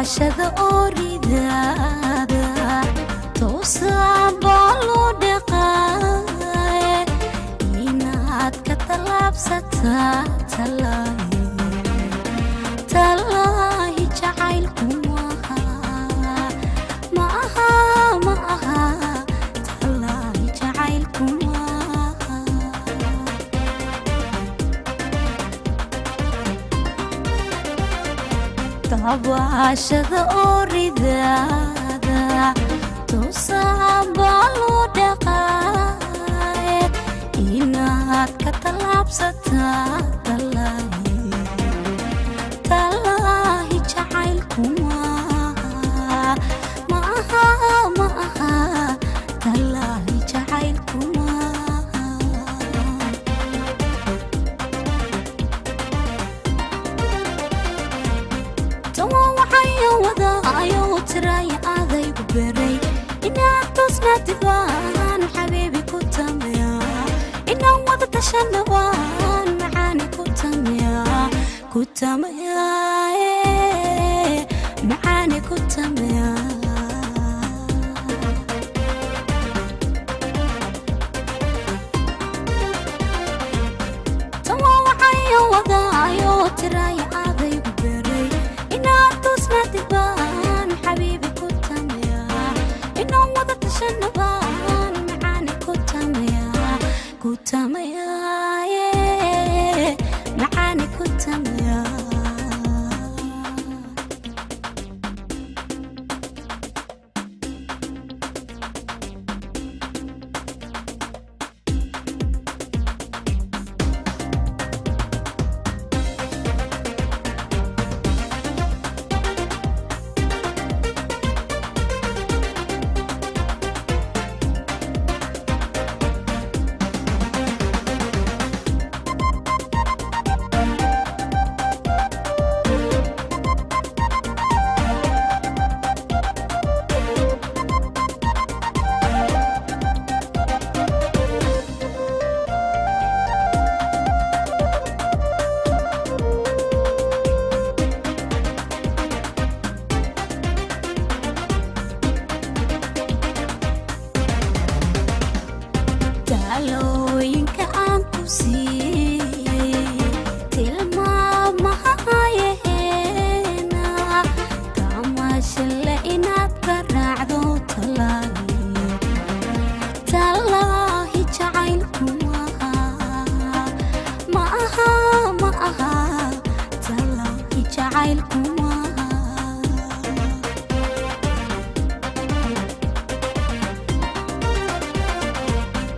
Dabaashada ooridaada toosan baa loo dhaqaaye inaad ka tallaabsataa tallaahi tallaahi jacaylku maaha ma aha ma aha tallaahi jacaylku maaha. Dabaashada ooridaada toosan baa loo dhaqaaye inaad ka tallaabsataa tallaahi tallaahi jacaylku maaha ma aha ma aha tallaahi jacaylku maaha. Tawa waxayo wadaayo tiraaya adaygu beray inaad toosnaatid baan xabiibi ku tamiya inaan wada tashana baan macaani ku tamiya ku tamiya macaani ku tamiya. Tawa waxayo wadaayo tiraaya adaygu beray inaad toosnaatid baan xabiibi ku tamiya inaan wada tashana baan macaani ku tamiya ku tamiya macaani ku tamiya. Taalooyinka aan ku siiyey tilmaamahayaheena tamashle inaad ka raacdo tallaahi tallaahi jacaylku maaha ma aha ma aha tallaahi jacaylku maaha.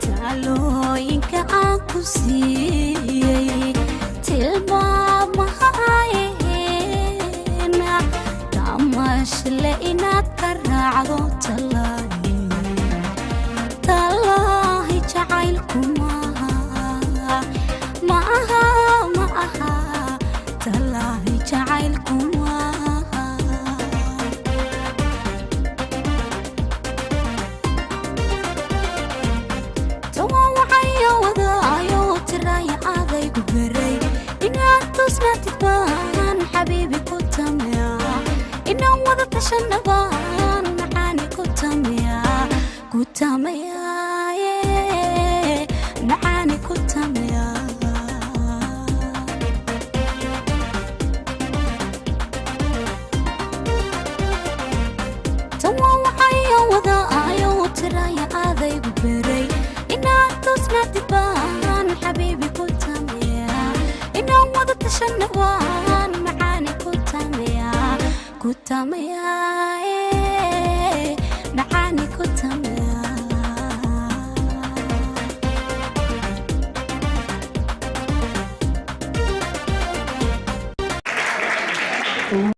Taalooyinka aan ku siiyey tilmaamahayaheena tamashle inaad ka raacdo tallaahi tallaahi jacaylku maaha ma aha ma aha tallaahi jacaylku maaha. Tawa waxayo wadaayo tiraaya adaygu beray inaad toosnaatid baan xabiibi ku tamiya inaan wada tashana baan macaani ku tamiya ku tamiya macaani ku tamiya. Tawa waxayo wadaayo tiraaya adaygu beray inaad toosnaatid baan xabiibi ku tamiya inaan wada tashana baan macaani ku tamiya ku tamiya macaani ku tamiya.